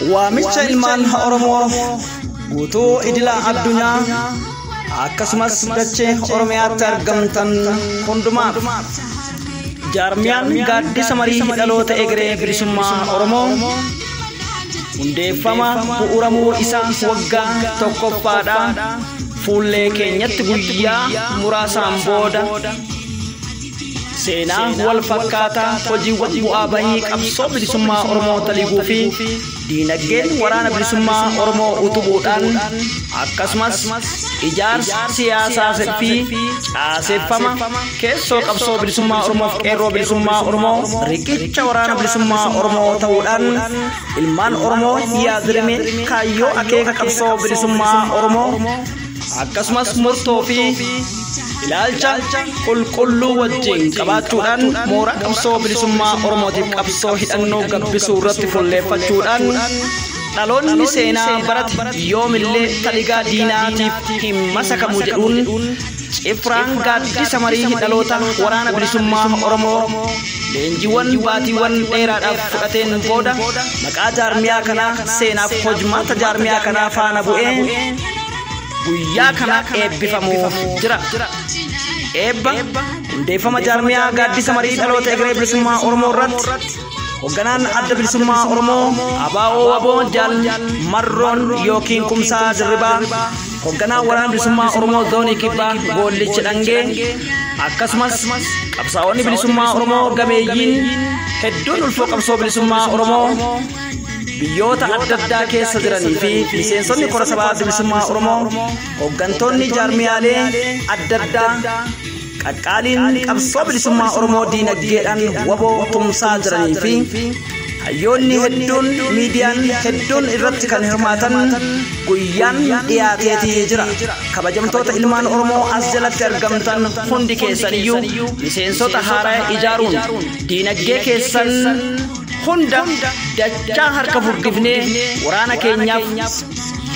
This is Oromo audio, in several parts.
Waamicha ilmaan Oromoo guutuu idila addunyaa akkasumas dachee Oromiyaatti argamtan hundumaaf, jaarmiyaan Gaaddisa Marii Dhaloota Egeree Bilisummaa Oromoo hundeeffama bu'uuramuu isaa waggaa tokkoffaadha. Fuullee keenyatti guyyaa muraasaan booda seenaa wal fakkaataa hojiiwwan bu'aa bahii qabsoo bilisummaa Oromoo taliguu fi diinagdeen waraana bilisummaa Oromoo utubuudhaan, akkasumas ijaarsa siyaasaa fi caaseeffama keessoo qabsoo bilisummaa Oromoo fi qeerroo bilisummaa Oromoo riqicha waraana bilisummaa Oromoo ta'uudhaan, ilmaan Oromoo yaadrimee kaayyoo akeeka qabsoo bilisummaa Oromoo akkasumas murtoo fi ilaalcha qulqulluu wajjin qabaachuudhaan mooraa qabsoo bilisummaa Oromootiif qabsoo hidhannoo gabbisuu irratti fuulleeffachuudhaan, dhaloonni seenaa barate yoomillee taligaa diinaatiif hin masakamu jedhuun, cifraan Gaaddisa Marii Dhaloota Waraana Bilisummaa Oromoo leenjiiwwan baatiiwwan dheeraadhaaf fudhateen booda maqaa jaarmiyaa kanaa seenaaf hojmaata jaarmiyaa kanaa faana bu'ee guyyaa kana eebbifamuuf jira. Eebba hundeeffama jaarmiyaa Gaaddisa Marii Dhaloota Egeree Bilisummaa Oromoo irratti hoogganaan Adda Bilisummaa Oromoo ABO WBO Jaal Marroon yookiin Kumsaa Dirribaa, hoogganaan Waraana Bilisummaa Oromoo Zoonii Kibbaa Goollichi Dhangee, akkasumas qabsaa'onni bilisummaa Oromoo gameeyyiin hedduun ulfoo qabsoo bilisummaa Oromoo biyyoota adda addaa keessa jiranii fi miseensonni kora sabaa bilisummaa Oromoo, hooggantoonni jaarmiyaalee adda addaa qaqqaaliin qabsoo bilisummaa Oromoo diinagdeedhaan WBO tumsaa jiranii fi hayyoonni hedduun, miidiyaan hedduun irratti kan hirmaatan guyyaan dhiyaateetii jira. Kabajamtoota ilmaan Oromoo as jalatti argamtan hundi keessaniyyuu, miseensota haaraa ijaaruun diinagdee keessan hunda dachaa harka furgifnee waraana keenyaaf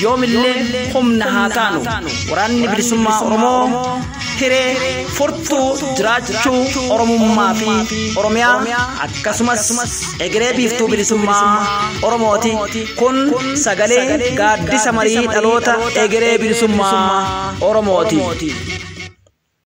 yoomillee humna haa taanu. Waraanni bilisummaa Oromoo hiree furtuu jiraachuu Oromummaa fi Oromiyaa akkasumas egeree biiftuu bilisummaa Oromooti. Kun sagalee Gaaddisa Marii Dhaloota Egeree Bilisummaa Oromooti.